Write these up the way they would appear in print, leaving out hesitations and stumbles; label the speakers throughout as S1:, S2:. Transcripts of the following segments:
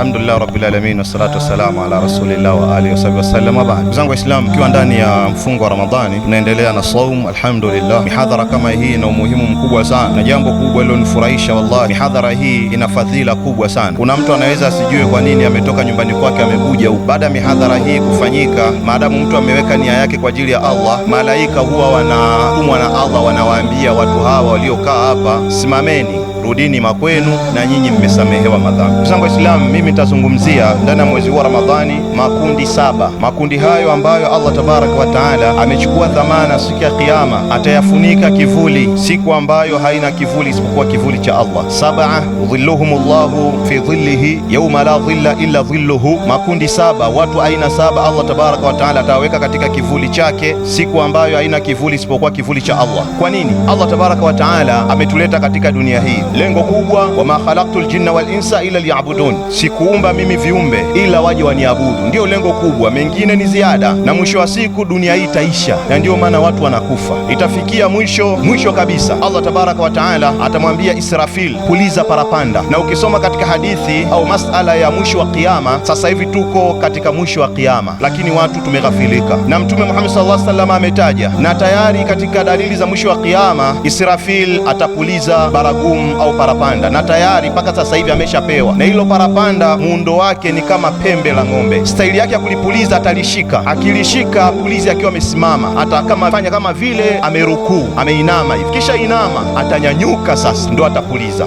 S1: Alhamdulillah rabbil alamin wassalatu wassalamu ala rasulillah wa alihi wasallam. Ndugu zangu Waislamu, tukiwa ndani ya mfungo wa Ramadhani tunaendelea na saum, alhamdulillah. Mihadhara kama hii ina umuhimu mkubwa sana, na jambo kubwa lilonifurahisha wallahi, mihadhara hii ina fadhila kubwa sana. Kuna mtu anaweza asijue kwa nini ametoka nyumbani kwake amekuja huku. Baada ya mihadhara hii kufanyika, maadamu mtu ameweka nia yake kwa ajili ya Allah, malaika huwa wanatumwa na Allah, wanawaambia watu hawa waliokaa hapa, simameni, rudini makwenu na nyinyi mmesamehewa madhambi. Ndugu zangu Waislamu, mimi nitazungumzia ndani ya mwezi wa Ramadhani makundi saba. Makundi hayo ambayo Allah tabaraka wa taala amechukua dhamana siku ya Kiyama atayafunika kivuli, siku ambayo haina kivuli isipokuwa kivuli cha Allah. Sab'a dhilluhumullahu fi dhillihi yawma la dhilla illa dhilluhu. Makundi saba, watu aina saba Allah tabaraka wa taala ataweka katika kivuli chake siku ambayo haina kivuli isipokuwa kivuli cha Allah. Kwa nini? Allah tabaraka wa taala ametuleta katika dunia hii, lengo kubwa, wama khalaqtul jinna wal insa illa liya'budun, sikuumba mimi viumbe ila waje waniabudu. Ndio lengo kubwa, mengine ni ziada. Na mwisho wa siku dunia hii itaisha, na ndio maana watu wanakufa. Itafikia mwisho, mwisho kabisa Allah tabaraka wa taala atamwambia Israfil, puliza parapanda. Na ukisoma katika hadithi au masala ya mwisho wa kiyama, sasa hivi tuko katika mwisho wa kiyama, lakini watu tumeghafilika. Na Mtume Muhammad sallallahu alaihi wasallam ametaja, na tayari katika dalili za mwisho wa kiyama Israfil atapuliza baragum au parapanda, na tayari mpaka sasa hivi ameshapewa. Na hilo parapanda muundo wake ni kama pembe la ng'ombe, staili yake ya kulipuliza atalishika, akilishika pulizi akiwa amesimama, hata kama fanya kama vile amerukuu, ameinama hivi, kisha inama atanyanyuka, sasa ndo atapuliza.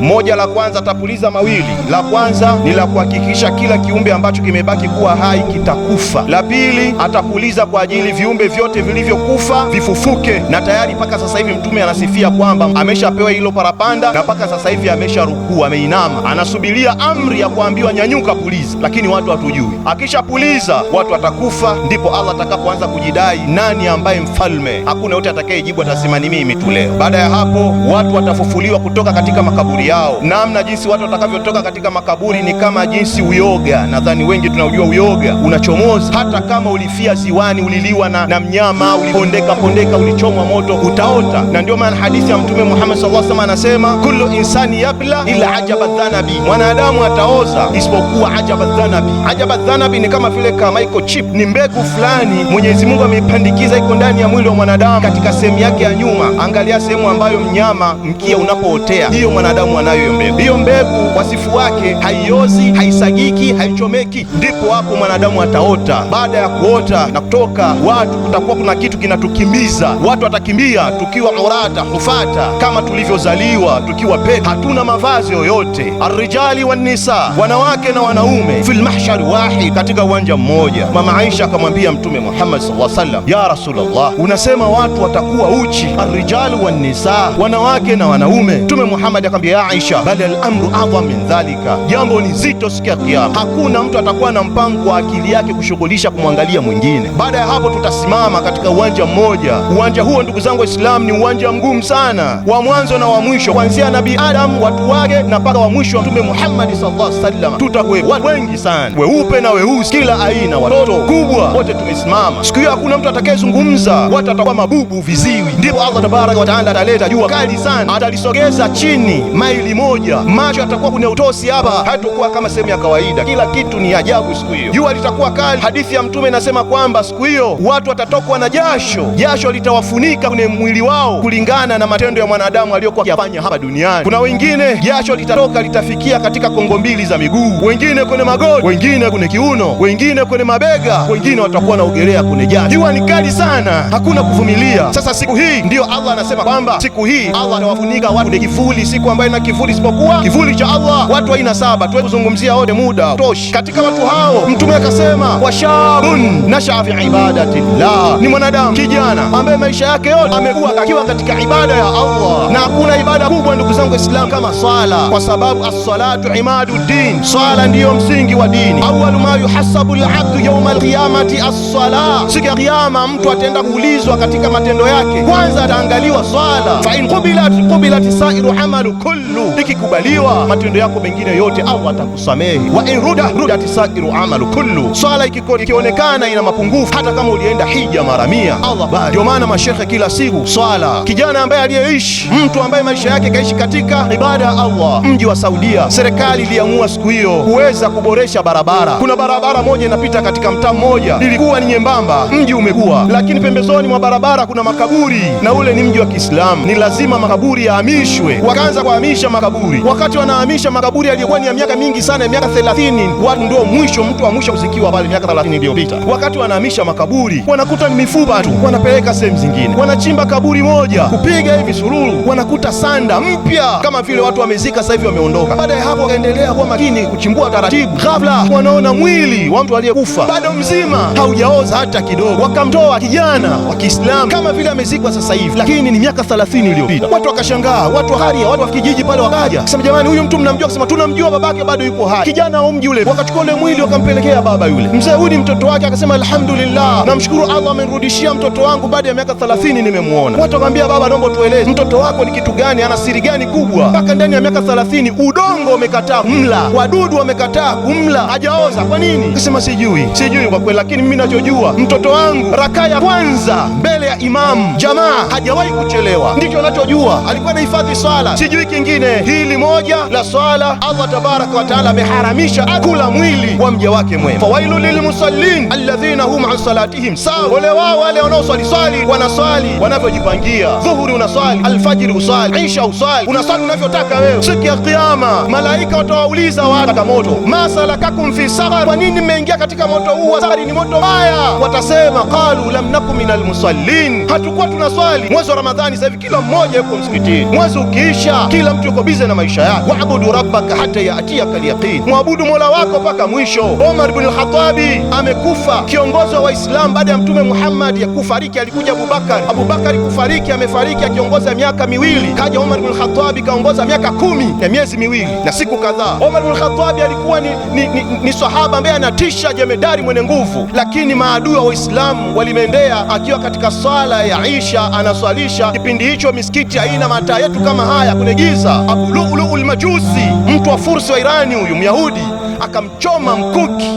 S1: Moja la kwanza atapuliza mawili. La kwanza ni la kuhakikisha kila kiumbe ambacho kimebaki kuwa hai kitakufa. La pili atapuliza kwa ajili viumbe vyote vilivyokufa vifufuke. Na tayari mpaka sasa hivi Mtume anasifia kwamba ameshapewa hilo parapanda, na mpaka sasa hivi amesharukuu, ameinama, anasubiria amri ya kuambiwa nyanyuka, puliza. Lakini watu hatujui. Akishapuliza watu watakufa, ndipo Allah atakapoanza kujidai nani ambaye mfalme. Hakuna yote atakayejibu, atasema ni mimi tu leo. Baada ya hapo watu watafufuliwa kutoka katika makaburi yao. Namna jinsi watu watakavyotoka katika makaburi ni kama jinsi uyoga, nadhani wengi tunaujua uyoga unachomoza. Hata kama ulifia ziwani, uliliwa na mnyama, ulipondeka pondeka, ulichomwa moto, utaota. Na ndio maana hadithi ya Mtume Muhammad sallallahu alaihi wasallam anasema kullu insani yabla ila ajaba dhanabi, mwanadamu ataoza isipokuwa ajaba dhanabi. Ajaba dhanabi ni kama vile kama iko chip, ni mbegu fulani Mwenyezi Mungu ameipandikiza, iko ndani ya mwili wa mwanadamu katika sehemu yake ya nyuma. Angalia sehemu ambayo mnyama mkia unapootea, hiyo mwanadamu anayo hiyo mbegu. Hiyo mbegu wasifu wake haiozi, haisagiki, haichomeki. Ndipo hapo mwanadamu ataota. Baada ya kuota na kutoka watu, kutakuwa kuna kitu kinatukimbiza. Watu watakimbia tukiwa urata hufata, kama tulivyozaliwa tukiwa peke, hatuna mavazi yoyote. Arrijali wan nisa, wanawake na wanaume, fil mahshar wahid, katika uwanja mmoja. Mama Aisha akamwambia Mtume Muhammad sallallahu alaihi wasallam, ya Rasulullah, unasema watu watakuwa uchi, arrijali wan nisa, wanawake na wanaume. Mtume Muhammad akamwambia, ya Aisha, bali al-amru a'dham min dhalika, jambo ni zito siku ya Kiyama. Hakuna mtu atakuwa na mpango wa akili yake kushughulisha kumwangalia mwingine. Baada ya hapo tutasimama katika uwanja mmoja. Uwanja huo ndugu zangu Waislamu ni uwanja mgumu sana, wa mwanzo na wa mwisho, kuanzia Nabii Adam watu wake na mpaka wa mwisho wa Mtume Muhammad sallallahu alaihi wasallam. Tutakuwa watu wengi sana, weupe na weusi, kila aina, watoto kubwa, wote tumesimama. Siku hiyo hakuna mtu atakayezungumza, watu watakuwa mabubu, viziwi. Ndipo Allah tabaraka wa taala ataleta jua kali sana, atalisogeza chini maili moja, macho yatakuwa kuna utosi hapa, hatakuwa kama sehemu ya kawaida. Kila kitu ni ajabu siku hiyo, jua litakuwa kali. Hadithi ya Mtume inasema kwamba siku hiyo watu watatokwa na jasho, jasho litawafunika kwenye mwili wao kulingana na matendo ya mwanadamu aliyokuwa akiyafanya hapa duniani. Kuna wengine jasho litatoka litafikia katika kongo mbili za miguu, wengine kwenye magoti, wengine kwenye kiuno, wengine kwenye mabega, wengine watakuwa naogelea kwenye jasho. Jua ni kali sana, hakuna kuvumilia. Sasa siku hii ndiyo Allah anasema kwamba siku hii Allah atawafunika watu kwenye kivuli, siku ambayo ina kivuli isipokuwa kivuli cha Allah. Watu aina saba, tuwe kuzungumzia wote, muda toshi. Katika watu hao Mtume akasema washabun nashaa fi ibadatillah, ni mwanadamu kijana ambaye maisha yake yote amekuwa akiwa katika ibada ya Allah. Na hakuna ibada kubwa ndugu zangu Waislamu kama swala, kwa sababu as-salatu imadu din, swala ndiyo msingi wa dini. Awwalu ma yuhasabu al-abdu yawma al-qiyamati as-sala, siku ya kiyama mtu ataenda kuulizwa katika matendo yake, kwanza ataangaliwa swala. Fa in qubilat qubilat sairu amalu kullu, Ikikubaliwa, matendo yako mengine yote Allah atakusamehe. Wa in rudat sairu amalu kullu, swala ikionekana ina mapungufu, hata kama ulienda hija mara 100, Allah bali. Ndio maana mashekhe kila siku swala. Kijana ambaye aliyeishi, mtu ambaye maisha yake kaishi katika ibada ya Allah, mji wa Saudia, serikali iliamua siku hiyo kuweza kuboresha barabara. Kuna barabara moja inapita katika mtaa mmoja, ilikuwa ni nyembamba, mji umekuwa, lakini pembezoni mwa barabara kuna makaburi, na ule ni mji wa Kiislamu, ni lazima makaburi yahamishwe. Wakaanza kuhamisha makaburi. Wakati wanahamisha makaburi yalikuwa ni ya miaka mingi sana, ya miaka 30, watu ndio mwisho, mtu wa mwisho kuzikiwa pale miaka 30 iliyopita. Wakati wanahamisha makaburi, wanakuta ni mifupa tu, wanapeleka sehemu zingine. Wanachimba kaburi moja, kupiga hivi sururu, wanakuta sanda mpya, kama vile watu wamezika sasa hivi wameondoka. Baada ya hapo, wakaendelea kuwa makini kuchimbua taratibu. Ghafla wanaona mwili wa mtu aliyekufa bado mzima, haujaoza hata kidogo. Wakamtoa kijana wa Kiislamu kama vile amezikwa sasa hivi, lakini ni miaka 30 iliyopita. Watu wakashangaa, watu wa haria, watu wa kijiji pale wakaja kusema, jamani, huyu mtu mnamjua? Kusema tunamjua, babake bado yupo hai. Kijana wa mji ule wakachukua ule mwili wakampelekea baba yule mzee, huyu ni mtoto wake. Akasema alhamdulillah, namshukuru Allah amenirudishia mtoto wangu baada ya miaka 30 nimemuona. Watu wakamwambia, baba, naomba tueleze mtoto wako ni kitu gani, ana siri gani kubwa mpaka ndani ya miaka 30 udongo umekataa kumla, wadudu wamekataa kumla, hajaoza, kwa nini? Akasema sijui kwa kweli, lakini mimi ninachojua mtoto wangu rakaa ya kwanza mbele ya imamu jamaa hajawahi kuchelewa, ndicho ninachojua. Alikuwa anahifadhi swala, sijui kingine. Hili moja la swala, Allah tabaraka wa taala ameharamisha kula mwili wa mja wake mwema. Fawailu lilmusallin alladhina hum an salatihim sahun, ole wao wale wanaoswali swali, wanaswali wanavyojipangia. Dhuhuri unaswali, alfajiri uswali, isha uswali, unaswali unavyotaka wewe. Siku ya Kiyama malaika watawauliza watu katika moto, masalakakum fi saqar, kwa nini mmeingia katika moto huu? Saqar ni moto mbaya. Watasema qalu lam nakum minal musallin, hatukuwa tunaswali. Mwezi wa Ramadhani sasa hivi kila mmoja yuko msikitini, mwezi ukiisha kila mtu yuko bize na maisha yake. Waabudu rabbaka hata yaatiyaka alyaqin, muabudu Mola wako mpaka mwisho. Omar ibn al-Khattabi amekufa, kiongozi wa Waislamu baada ya Mtume Muhammad ya kufariki. Alikuja Abubakar, Abubakar kufariki, amefariki akiongoza miaka miwili. Kaja Omar ibn al-Khattabi kaongoza miaka 10 na miezi miwili na siku kadhaa. Omar ibn al-Khattabi alikuwa ni sahaba ambaye anatisha, jemedari mwenye nguvu, lakini maadui wa Waislamu walimendea akiwa katika swala ya Isha anaswalisha. Kipindi hicho misikiti haina mataa yetu kama haya, kuna giza. Abu Lu'lu al-Majusi, mtu wa Fursi wa Irani, huyu Myahudi, akamchoma mkuki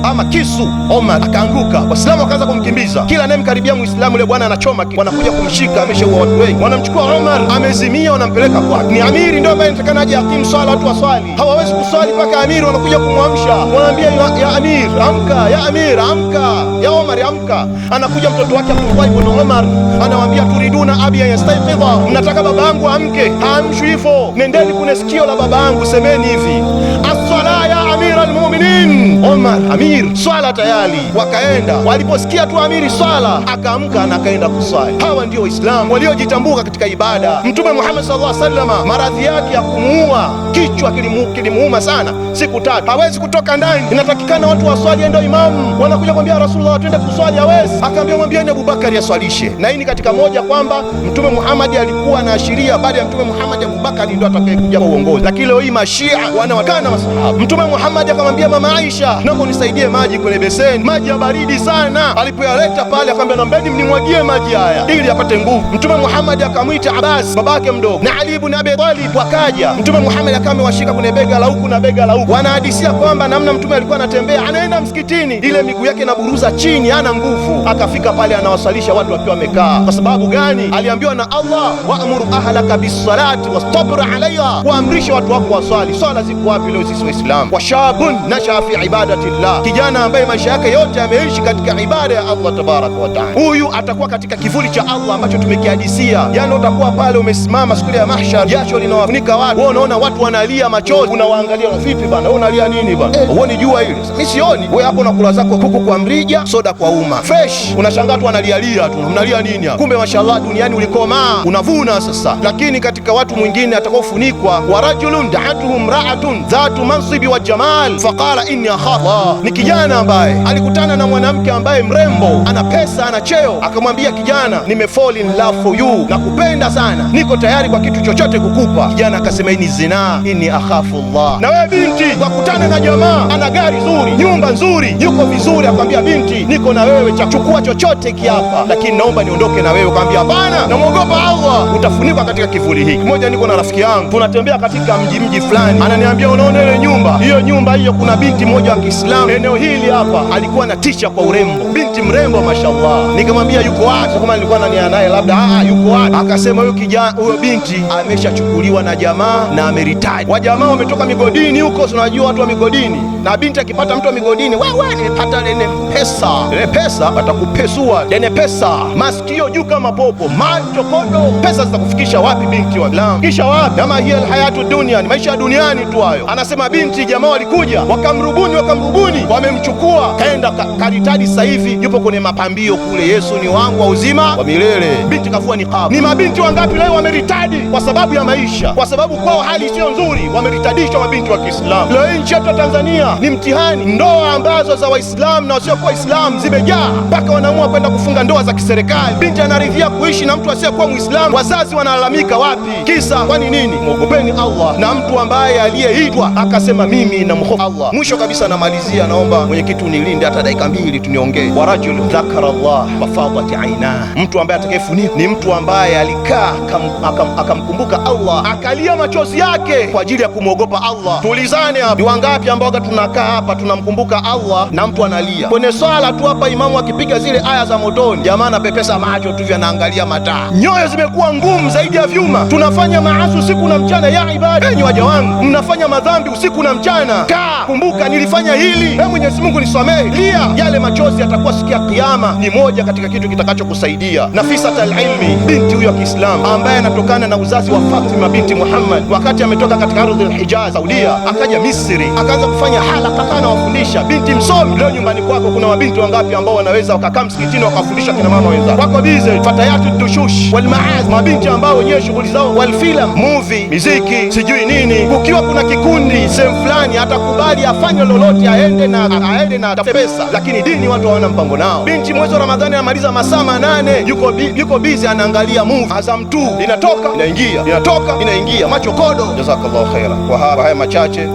S1: ama kisu Omar, akaanguka. Waislamu wakaanza kumkimbiza, kila anayemkaribia Muislamu yule bwana anachoma, wanakuja kumshika, ameshaua watu wengi. Wanamchukua Omar, amezimia, wanampeleka kwake. Ni amiri ndio ambaye anatakana aje hakimu swala, watu waswali, hawawezi kuswali mpaka amiri. Wanakuja kumwamsha, wanaambia ya amir amka, ya amir amka, ya Omar amka. Anakuja mtoto wake Abdullah ibn Omar, anawaambia turiduna abi yastayqidha, mnataka babangu amke? Haamshwi hivyo, nendeni kuna sikio la babangu, semeni hivi as-sala ya amir al-mu'minin. Omar amir, swala tayari. Wakaenda, waliposikia tu amiri swala, akaamka na akaenda kuswali. Hawa ndio Waislamu waliojitambua katika ibada. Mtume Muhammad sallallahu alaihi wasallam, maradhi yake ya kumuua kichwa kilimuuma sana, siku 3 hawezi kutoka ndani, inatakikana watu waswali, ndio imamu. Wanakuja kumwambia Rasulullah twende kuswali, hawezi. Akaambia mwambieni Abubakar aswalishe. Na hii ni katika moja kwamba Mtume Muhammad alikuwa anaashiria baada ya Mtume Muhammad Abubakar ndio atakayekuja kwa uongozi, lakini leo hii mashia wanawakana masahaba. Mtume Muhammad akamwambia mama Aisha, naomba unisaidie maji kwenye beseni, maji ya baridi sana. Alipoyaleta pale akamwambia, naombeni mnimwagie maji haya ili apate nguvu. Mtume Muhammad akamwita Abbas babake mdogo na Ali ibn Abi Talib, wakaja. Mtume Muhammad akawa amewashika kwenye bega la huku na bega la huku. Wanahadisia kwamba namna mtume alikuwa anatembea, anaenda msikitini, ile miguu yake inaburuza chini, hana nguvu. Akafika pale anawasalisha watu wakiwa wamekaa. Kwa sababu gani? Aliambiwa na Allah, waamuru ahlaka bisalati wastabir alaiha, waamrishe watu wako waswali. Swala ziko wapi leo sisi Waislamu? Washabun nasha fi ibadatillah, kijana ambaye maisha yake yote ameishi katika ibada ya Allah tabaraka wa taala, huyu atakuwa katika kivuli cha Allah ambacho tumekihadisia. Yani utakuwa pale umesimama siku ya mahshar, jasho linawafunika watu, wewe unaona watu wanalia machozi, unawaangalia vipi bana, wewe unalia nini bana? Huoni jua hili? Mimi sioni. Wewe hapo unakula zako kuku kwa mrija, soda kwa umma, fresh, unashangaa tu wanalialia tu, mnalia nini hapa? Kumbe mashallah duniani ulikomaa, unavuna sasa. Lakini katika watu mwingine atakaofunikwa, wa rajulun da'atuhu imra'atun dhatu mansibi wa jamal faqala inni akhafu Allah, ni kijana ambaye alikutana na mwanamke ambaye mrembo, ana pesa, ana cheo, akamwambia kijana, nime fall in love for you, nakupenda sana, niko tayari kwa kitu chochote kukupa. Kijana akasema hii ni zina, inni akhafu Allah. Na wewe binti, wakutana na jamaa ana gari zuri, nyumba nzuri, yuko vizuri, akamwambia binti, niko na wewe, chukua chochote kiapa, lakini naomba niondoke na wewe. Akamwambia hapana, namuogopa Allah. Allah, utafunikwa katika kivuli hiki. Mmoja, niko na rafiki yangu tunatembea katika mji fulani, ananiambia unaona ile nyumba hiyo, nyumba hiyo kuna binti mmoja wa Kiislamu eneo hili hapa, alikuwa anatisha kwa urembo, binti mrembo mashallah. Nikamwambia yuko wapi? Kama nilikuwa nania naye labda, yuko wapi? Akasema huyo kijana, huyo binti ameshachukuliwa na jamaa na ameritaji. Wajamaa wametoka migodini huko, unajua watu wa migodini, na binti akipata mtu wa migodini, wewe nimepata lene pesa, lene pesa atakupesua, lene pesa, masikio juu kama popo, macho kodo, pesa zitakufikisha wapi binti wa Islam? Kisha wapi? Kama hiya alhayatu dunia, ni maisha ya duniani tu hayo. Anasema binti, jamaa walikuja wakamrubuni, wamemchukua kaenda karitadi, sasa hivi yupo kwenye mapambio kule. Yesu ni wangu wa uzima wa milele. Binti kafua niqab. Ni mabinti wangapi leo wameritadi kwa sababu ya maisha, kwa sababu kwao hali sio nzuri, wameritadishwa mabinti wa Kiislamu. Leo nchi yetu ya Tanzania ni mtihani. Ndoa ambazo za Waislamu na wasiokuwa Waislamu zimejaa mpaka wanaamua kwenda kufunga ndoa za kiserikali. Binti anaridhia kuishi na mtu asiyekuwa Muislamu, wazazi wanalalamika wapi? Kisa kwani nini? Muogopeni Allah. Na mtu ambaye aliyeitwa akasema mimi namhofu Allah. Mwisho kabisa namalizia, naomba mwenyekiti unilinde hata dakika mbili tuniongee. Wa rajul dhakara Allah fafadat aina, mtu ambaye atakayefunikwa ni mtu ambaye alikaa akamkumbuka Allah akalia machozi yake kwa ajili ya kumwogopa Allah. Tuulizane hapa, ni wangapi ambao tunakaa hapa tunamkumbuka Allah na mtu analia kwenye swala tu hapa, imamu akipiga zile aya za motoni, jamaa anapepesa macho tu, anaangalia mataa. Nyoyo zimekuwa ngumu zaidi ya vyuma. Tunafanya maasi usiku na mchana. Ya ibada, enyi waja wangu, mnafanya madhambi usiku na mchana. Kaa kumbuka, nilifanya hili, ee Mwenyezi Mungu nisamehe. Lia, yale machozi yatakuwa siku ya Kiyama ni moja katika kitu kitakachokusaidia. Nafisat al-Ilmi, binti huyo wa Kiislamu ambaye anatokana na uzazi wa Fatima binti Muhammad, wakati ametoka katika ardhi al-Hijaz Saudia, akaja Misri, akaanza kufanya halaka, kana wafundisha. Binti msomi. Leo nyumbani kwako kuna mabinti wangapi ambao wanaweza wakakaa msikitini wakafundisha kina mama wenzao? Wako bize fatayatu dushush wal maaz, mabinti ambao wenyewe shughuli zao wal film, movie, muziki, sijui nini. Kukiwa kuna kikundi sehemu fulani, atakubali afanye lolote, aende na pesa, lakini dini watu hawana mpango nao. Binti mwezi wa Ramadhani anamaliza masaa 8 yuko busy anaangalia movie Azam 2, inatoka inaingia, inatoka inaingia, macho kodo. Jazakallahu khaira. Kwa haya machache.